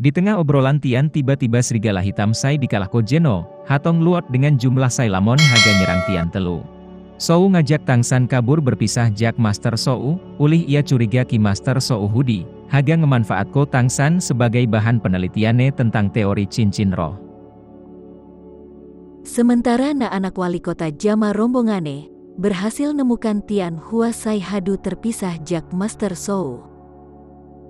Di tengah obrolan Tian tiba-tiba serigala hitam sai dikalahko Jeno, Hatong Luot dengan jumlah sai lamon haga nyerang Tian telu. Sou ngajak Tang San kabur berpisah jak Master Sou, ulih ia curiga ki Master Sou Hudi, haga ngemanfaatko Tang San sebagai bahan penelitiannya tentang teori cincin roh. Sementara na anak wali kota jama rombongane, berhasil nemukan Tian Hua sai hadu terpisah jak Master Sou.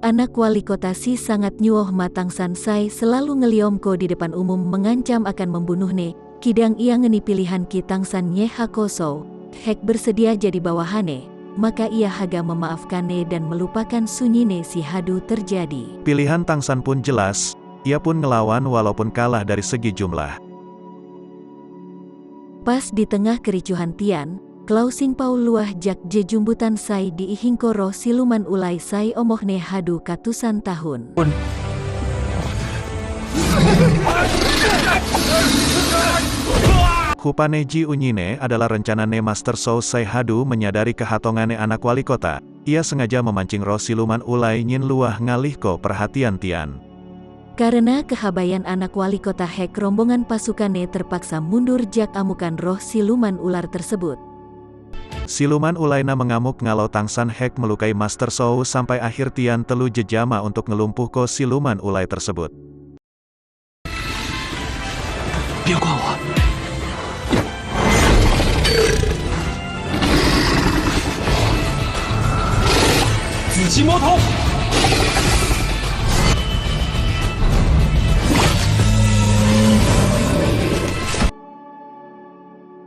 Anak wali kota si sangat nyuoh ma Tang San sai selalu ngeliomko di depan umum mengancam akan membunuhne, kidang ia ngeni pilihan ki Tang San nyehako Sou, hek bersedia jadi bawahane, maka ia haga memaafkane dan melupakan sunyine si hadu terjadi. Pilihan Tang San pun jelas, ia pun ngelawan walaupun kalah dari segi jumlah. Pas di tengah kericuhan Tian, Klausing Paul luah jak jejumbutan sai diihingko roh siluman ulai sai omohne hadu katusan tahun. Hupaneji unyine adalah rencana ne Master Sou sai hadu menyadari kehatongane anak wali kota. Ia sengaja memancing roh siluman ulai nyin luah ngalihko perhatian Tian. Karena kehabayan anak wali kota hek rombongan pasukane terpaksa mundur jak amukan roh siluman ular tersebut. Siluman ulaina mengamuk ngalau Tang San hek melukai Master Sou sampai akhir Tian telu jejama untuk ngelumpuhko siluman ulai tersebut.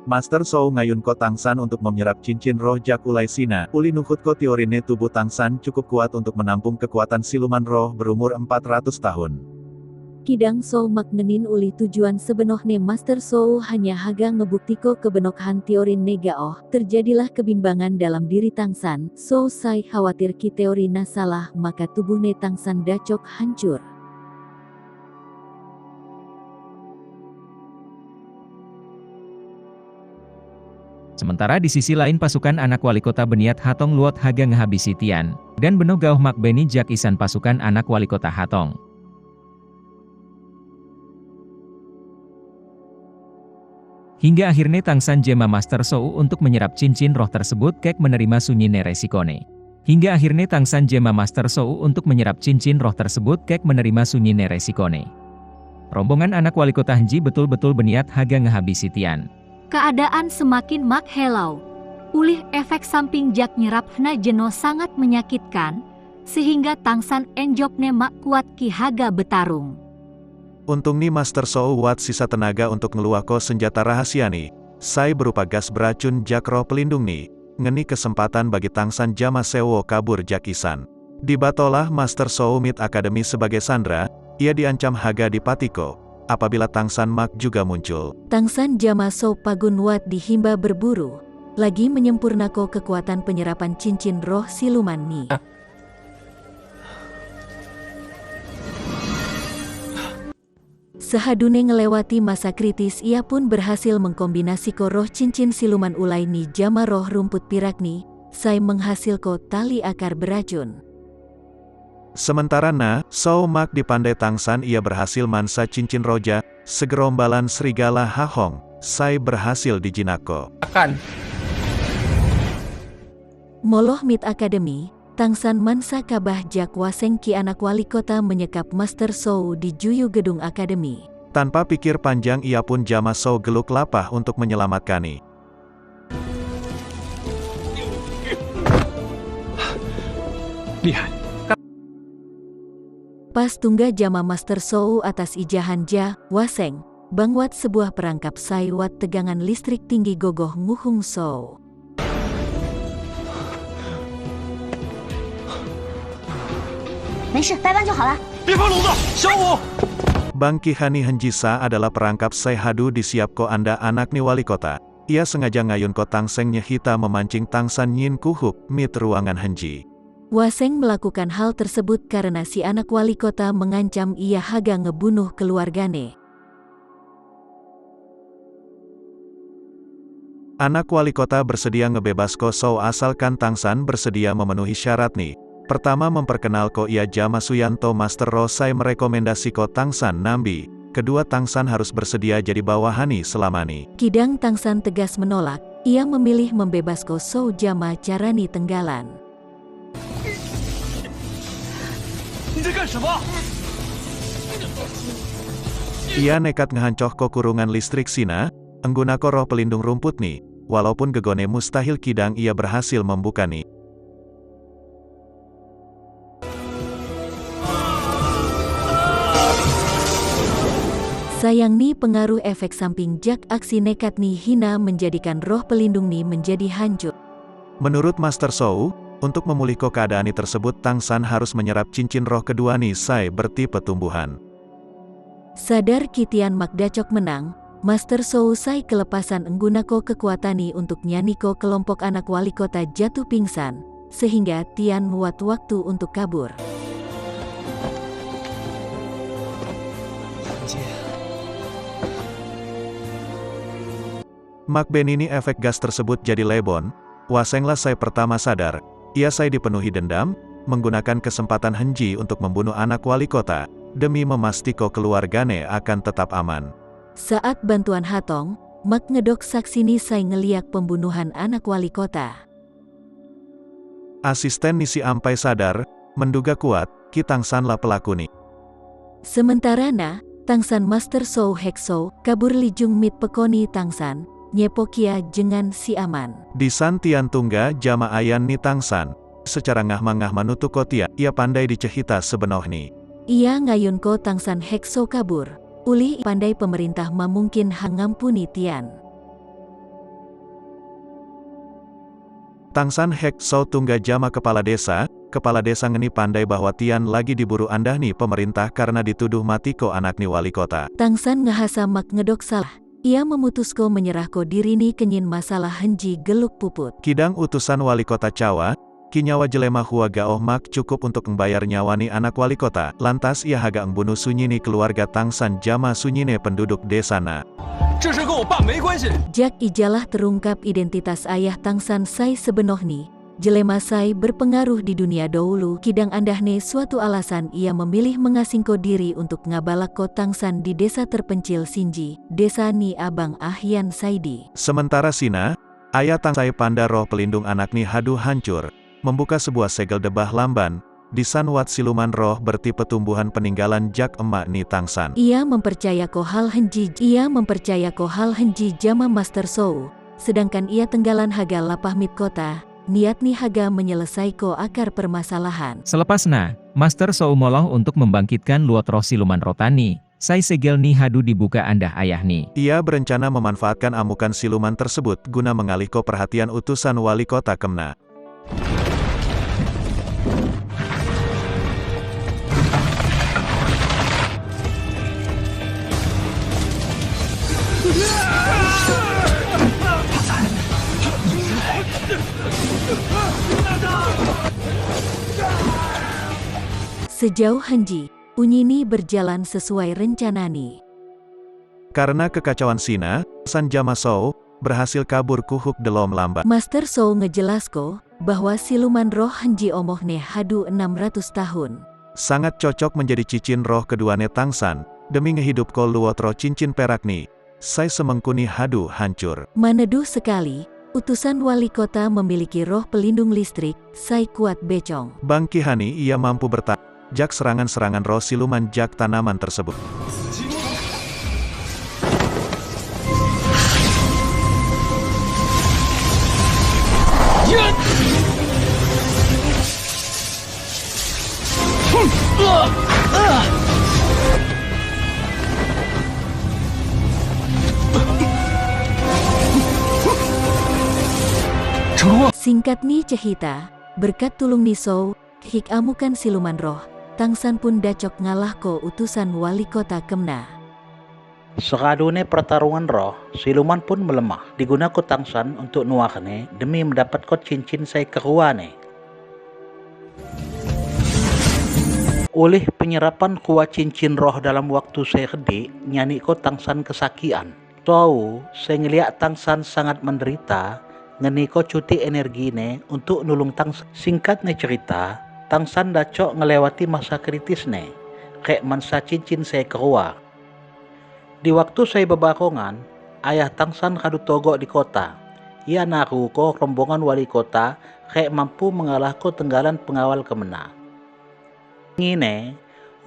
Master Sou ngayun ko Tang San untuk menyerap cincin roh jak ulai sina, uli nuhut ko teorine tubuh Tang San cukup kuat untuk menampung kekuatan siluman roh berumur 400 tahun. Kidang Sou maknenin uli tujuan sebenohne Master Sou hanya haga ngebuktiko kebenokhan teorin negaoh, terjadilah kebimbangan dalam diri Tang San, Sou sai khawatir ki teori na salah maka tubuhne Tang San dacok hancur. Sementara di sisi lain pasukan anak wali kota Beniat Hatong Luot haga ngehabisi Tian, dan Beno Gauh Makbeni jak isan pasukan anak wali kota Hatong. Hingga akhirnya Tang San jema Master Sou untuk menyerap cincin roh tersebut kek menerima sunyine resikone. Hingga akhirnya Tang San jema Master Sou untuk menyerap cincin roh tersebut kek menerima sunyine resikone. Rombongan anak wali kota Henji betul-betul beniat haga ngehabisi Tian. Keadaan semakin mak helau. Ulih efek samping jak nyerap hna jeno sangat menyakitkan, sehingga Tang San enjokne mak kuat ki haga betarung. Untung ni Master Sou wat sisa tenaga untuk ngeluako senjata rahasia ni, sai berupa gas beracun jak roh pelindung ni, ngeni kesempatan bagi Tang San jama sewo kabur jak isan. Di batolah Master Sou Mid Academy sebagai sandra, ia diancam haga di Patiko, apabila Tang San mak juga muncul. Tang San jama Sou pagun wat dihimba berburu, lagi menyempurnako kekuatan penyerapan cincin roh siluman ni. Sehadune ngelewati masa kritis ia pun berhasil mengkombinasiko roh cincin siluman ulai ni jama roh rumput pirak ni, sai menghasilko tali akar beracun. Sementara na, Sou mak dipandai Tang San ia berhasil mansa cincin roja, segerombalan serigala Hahong, sai berhasil dijinako. Akan. Moloh Mid Academy, Tang San mansa kabah jak waseng ki anak wali kota menyekap Master Sou di Juyu Gedung Akademi. Tanpa pikir panjang ia pun jama Sou geluk lapah untuk menyelamatkani. Lihat. Pas tungga jama Master Sou atas ijahan ja, waseng, bangwat sebuah perangkap sai wat tegangan listrik tinggi gogoh nguhung Sou. Bang Kihani Henjisa adalah perangkap sai hadu disiapko anda anak ni wali kota. Ia sengaja ngayun ko Tang Seng nyehita memancing Tang San nyin kuhuk mit ruangan Henji. Waseng melakukan hal tersebut karena si anak wali kota mengancam ia haga ngebunuh keluargane. Anak wali kota bersedia ngebebasko Sou asalkan Tang San bersedia memenuhi syarat nih. Pertama memperkenal ko ia jama Suyanto Master Roh sai merekomendasi ko Tangsan Nambi. Kedua Tangsan harus bersedia jadi bawahani selamani. Kidang Tangsan tegas menolak, ia memilih membebasko Sou jama carani tenggalan. Ia nekat ngehancoh ko kurungan listrik Sina, enggunako roh pelindung rumput nih, walaupun gegone mustahil kidang ia berhasil membuka nih. Sayang ni pengaruh efek samping jak aksi nekat ni hina menjadikan roh pelindung ni menjadi hancur. Menurut Master Sou, untuk memulihko keadaan ni tersebut Tangsan harus menyerap cincin roh kedua ni sai bertipe tumbuhan. Sadar Kitian Makdacok menang, Master Sou sai kelepasan enggunako kekuatani untuk nyaniko kelompok anak wali kota jatuh pingsan, sehingga Tian muat waktu untuk kabur. Mak Benini efek gas tersebut jadi lebon, wasenglah sai pertama sadar, ia sai dipenuhi dendam, menggunakan kesempatan Henji untuk membunuh anak wali kota, demi memastiko keluargane akan tetap aman. Saat bantuan Hatong, Mak ngedok saksini sai ngeliak pembunuhan anak wali kota. Asisten Nisi ampai sadar, menduga kuat, Ki Tangsan lah pelaku nih. Sementara na, Tangsan Master Sou Hekso, kabur lijung mit pekoni Tangsan, nyepokia jengan si aman. Di San Tian Tungga jama ayan ni Tangsan, secara ngah-mangah manutuk kotia, ia pandai dicehita sebenoh ni. Ia ngayun ko Tangsan Hekso kabur, ulih pandai pemerintah mamungkin hangampuni Tian. Tangsan Hekso Tungga jama kepala desa ngeni pandai bahwa Tian lagi diburu andahni pemerintah karena dituduh mati ko anak ni wali kota. Tangsan ngehasa mak ngedok salah. Ia memutusko menyerahko dirini kenyin masalah henji geluk puput. Kidang utusan wali kota Cawa, kinyawa jelema hua gaoh mak cukup untuk membayar nyawani anak wali kota, lantas ia haga engbunuh sunyini keluarga Tangsan jama sunyine penduduk desa na. Jak ijalah terungkap identitas ayah Tangsan sai sebenohni, jelema sai berpengaruh di dunia dahulu kidang andahne suatu alasan ia memilih mengasingko diri untuk ngabalako Tangsan di desa terpencil Sinji, desa ni Abang Ahyan Saidi. Sementara Sina, ayah Tangsai panda roh pelindung anak ni hadu hancur, membuka sebuah segel debah lamban, di Sanwat siluman roh bertipe tumbuhan peninggalan jak emak ni Tangsan. Ia mempercaya ko hal henji jama Master Sou, sedangkan ia tenggalan haga lapah mit kota. Niat ni haga menyelesai ko akar permasalahan. Selepas na, Master Sou moloh untuk membangkitkan luot roh siluman rotani, sai segel ni hadu dibuka andah ayah ni. Ia berencana memanfaatkan amukan siluman tersebut guna mengalihko perhatian utusan wali kota Kemna. Sejauh Henji, Unyini berjalan sesuai rencana ni. Karena kekacauan Sina, San Jama Sou berhasil kabur kuhuk delom lambat. Master Sou ngejelasko bahwa siluman roh Henji omohne hadu 600 tahun. Sangat cocok menjadi cicin roh keduane Tangsan, demi ngehidup ko luot roh cincin perak ni, sai semengkuni hadu hancur. Maneduh sekali, utusan wali kota memiliki roh pelindung listrik, sai kuat becong. Bang Kihani ia mampu bertahan jak serangan-serangan roh siluman jak tanaman tersebut. Singkat ni cehita, berkat tulung ni Sou, hik amukan siluman roh, Tangsan pun dacok ngalah ko utusan wali kota Kemna. Sekadune pertarungan roh, siluman pun melemah. Digunakan Tangsan untuk nuakne demi mendapat ko cincin sai keruane. Oleh penyerapan kuat cincin roh dalam waktu saya gede, nyani ko Tangsan kesakian. Tahu, saya ngeliat Tangsan sangat menderita, ngeni ko cuti energi ne untuk nulung Tangsan. Singkatnya cerita, Tangsan dacok ngelewati masa kritis ne, kek mansa cincin saya keluar. Di waktu saya bebarongan, ayah Tangsan kadu togok di kota. Ia naruh ko rombongan wali kota kek mampu mengalahko tenggalan pengawal kemena. Ngine,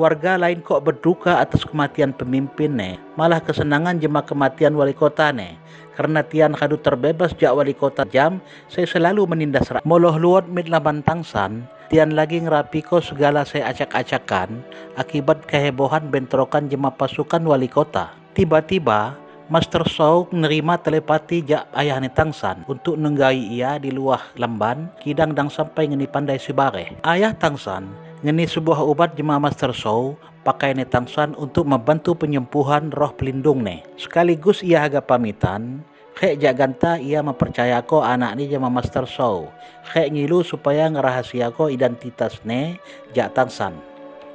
warga lain kok berduka atas kematian pemimpin ne, malah kesenangan jema kematian wali kota ne. Karena tian kadu terbebas jak wali kota jam, saya selalu menindas rakyat. Moloh luot mit laban Tangsan, tian lagi ngerapiko segala saya acak-acakan akibat kehebohan bentrokan jema pasukan wali kota. Tiba-tiba, Master Shou menerima telepati jak ayahne Tangsan untuk nenggai ia di luah lamban, kidang dang sampai ngeni pandai sibare. Ayah Tangsan ngeni sebuah obat jema Master Shou pakai ne Tangsan untuk membantu penyembuhan roh pelindung ne. Sekaligus ia agak pamitan, khek jak ganta ia mempercayako anak ni jema Master Shou. Khek ngilu supaya ngerahasiako identitas ne jak Tangsan.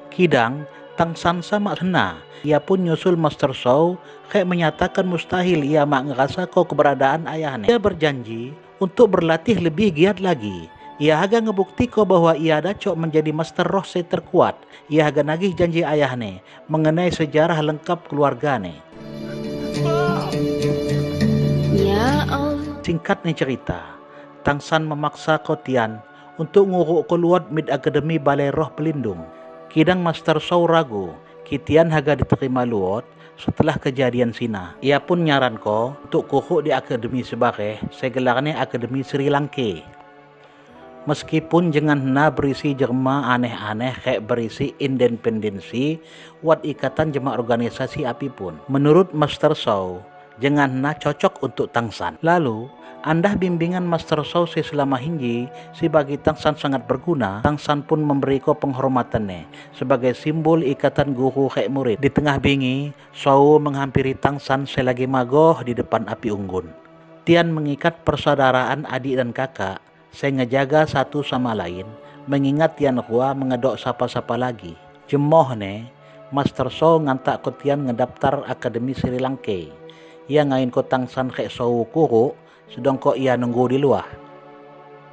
Kidang Tangsan sama hena, ia pun nyusul Master Shou, khek menyatakan mustahil ia mak ngerasako keberadaan ayahnya. Ia berjanji untuk berlatih lebih giat lagi. Ia haga ngebuktiko bahwa ia dacok menjadi master roh se terkuat. Ia haga nagih janji ayahne mengenai sejarah lengkap keluargane. Ya Allah. Singkat nih cerita, Tangsan memaksa Kotian untuk nguruk keluar mid akademi Balai Roh Pelindung. Kidang Master Shou ragu, Kitian haga diterima luot setelah kejadian Sina. Ia pun nyaranko untuk kuruk di akademi sebagai segelarnya Akademi Sri Lanka. Meskipun jangan hena berisi jerma aneh-aneh kayak berisi independensi wat ikatan jema organisasi api pun. Menurut Master Shou, jangan hena cocok untuk Tangsan. Lalu, andah bimbingan Master Shou si selama hinggi si bagi Tangsan sangat berguna. Tangsan pun memberi ko penghormatannya sebagai simbol ikatan guru kayak murid. Di tengah bingi, Shou menghampiri Tangsan selagi magoh di depan api unggun. Tian mengikat persaudaraan adik dan kakak, saya ngejaga satu sama lain, mengingat Tian Hua mengedok sapa-sapa lagi. Jemoh ne, Master Shou ngantak ko Tian ngedaftar Akademi Sri Lanka. Ia ngain ko Tangsan kek Shou kuru, sedang kok ia nunggu di luar.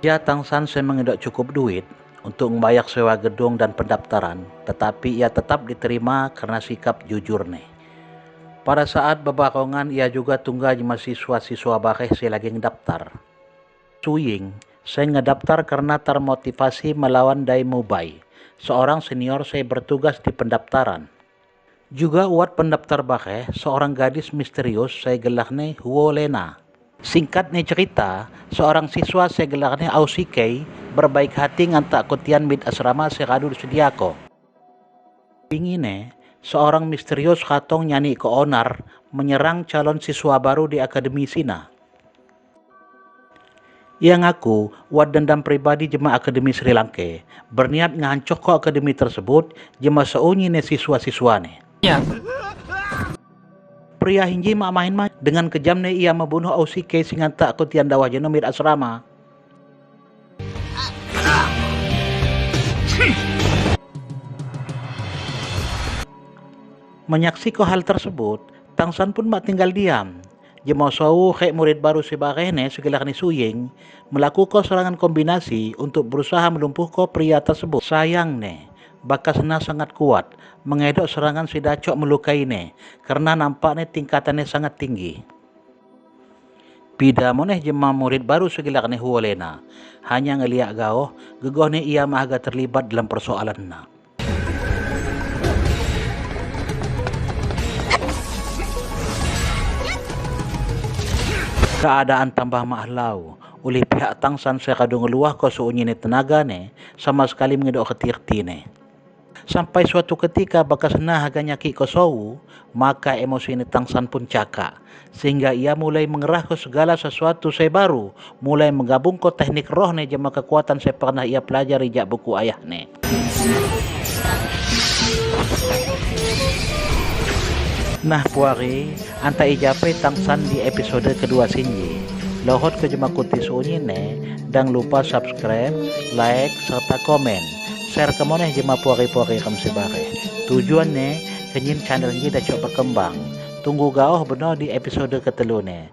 Ya Tangsan saya mengedok cukup duit untuk membayar sewa gedung dan pendaftaran, tetapi ia tetap diterima karena sikap jujur ne. Pada saat bebarongan ia juga tunggal mahasiswa-siswa bareh saya lagi ngedaftar. Suying, saya ngedaftar karena termotivasi melawan Dai Mubai, seorang senior saya bertugas di pendaftaran. Juga uat pendaftar bareh, seorang gadis misterius saya gelarnya Huo Lena. Singkat nih cerita, seorang siswa saya gelarnya Ausikei berbaik hati ngantak kotian mid asrama seradu sediako. Pingine, seorang misterius katong nyani ke onar menyerang calon siswa baru di Akademi Sina. Ia ngaku wat dendam pribadi jema Akademi Sri Lanka, berniat ngancok ke akademi tersebut jema seunyi ne siswa-siswane. Ya. Pria hinji mak main-main dengan kejamnya ia membunuh Ausike singantak kotian dawah jenomid asrama. Menyaksikan hal tersebut, Tangsan pun mak tinggal diam. Jema Shou khek murid baru si barehne segelar ni Suying melakukan serangan kombinasi untuk berusaha melumpuhkan pria tersebut. Sayang ne, bakasna sangat kuat, mengedok serangan si dacok melukai ne karena nampaknya tingkatannya sangat tinggi. Pida moneh jema murid baru segelar ni Huolena, hanya ngeliak gaoh, gegoh ne ia mah agak terlibat dalam persoalan na. Keadaan tambah mahlau oleh pihak Tangsan sekadung ngeluah ko suunyine tenaga ne sama sekali mengedok ketirti ne. Sampai suatu ketika bakas nah agak nyaki ko Shou, maka emosi ini Tangsan pun cakak sehingga ia mulai mengerah ke segala sesuatu saya baru, mulai menggabung ko teknik roh ne jema kekuatan saya pernah ia pelajari jak buku ayah ne. Nah puari, anta ijape Tangsan di episode kedua sinji. Lohot ke jema kuti sunyi ne, dan lupa subscribe, like, serta komen. Share ke moneh jema puari-puari kam sebare. Tujuannya, kenyin channel ini dah coba berkembang. Tunggu gaoh benar di episode ketelune.